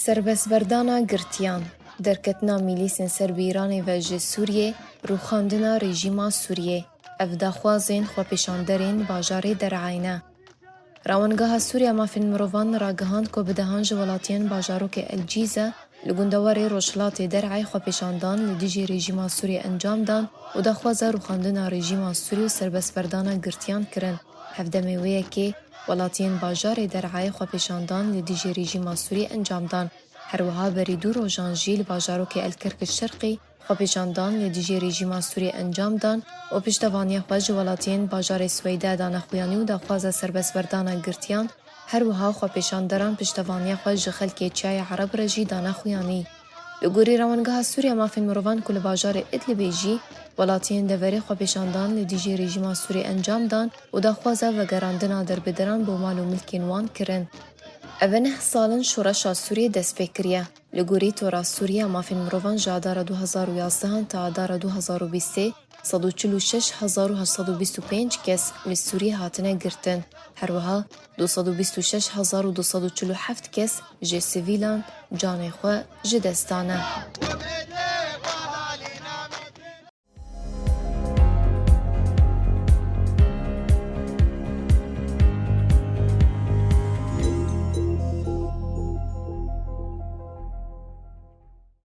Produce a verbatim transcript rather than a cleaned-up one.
Serbestberdana girtiyan, derketina mîlîsên ser bi Îranê ve ji Sûriyê, rûxandina rejîma Sûriyê. Ev daxwazên xwepêşanderên bajarê Der'ayê ne. Rawengeha Sûriya Mafên Mirovan ragihand ku bi dehan ji welatiyên bajarokê El Cîze li gundewarê rojhilatê Der'ayê xwepêşandan li dijî rejîma Sûriyê encam dan û daxwaza rûxandina rejîma Sûriyê û serbestberdana girtiyan kirin. Hevdemê wê yekê, welatiyên bajarê Der'ayê xwepêşandan li dijî rejîma Sûriyê encam dan. Her wiha berî du rojan jî li bajarokê El Kerkik Şerqî xwepêşandan li dijî rejîma Sûriyê encam dan û piştevaniya xwe ji welatiyên bajarê Sweyde dane xuyanî û daxwaza serbestberdana girtiyan, her wiha xwepêşanderan piştevaniya xwe ji xelkê Çiyayê Ereb re jî dane xuyanî. Li gorî Rawengeha Sûriya Mafên Mirovan ku li bajarê Idlibê jî welatiyên deverê xwepêşandan li dijî rejîma Sûriyê encam dan û daxwaza vegerandina derbederan bo mal û milkên wan kirin. Ev e neh sal in şoreşa Sûriyê dest pê kiriye. Li gorî Tora Sûriya Mafên Mirovan ji Adara du hezar û yazdehan ta Adara du hezar û bîstê, sed û çil û şeş hezar û heşt sed û bîst û pênc kes li Sûriyê hatine girtin. Her wiha du sed û bîst û şeş hezar û du sed û çil û heft kes ji sivîlan canê xwe ji dest dane.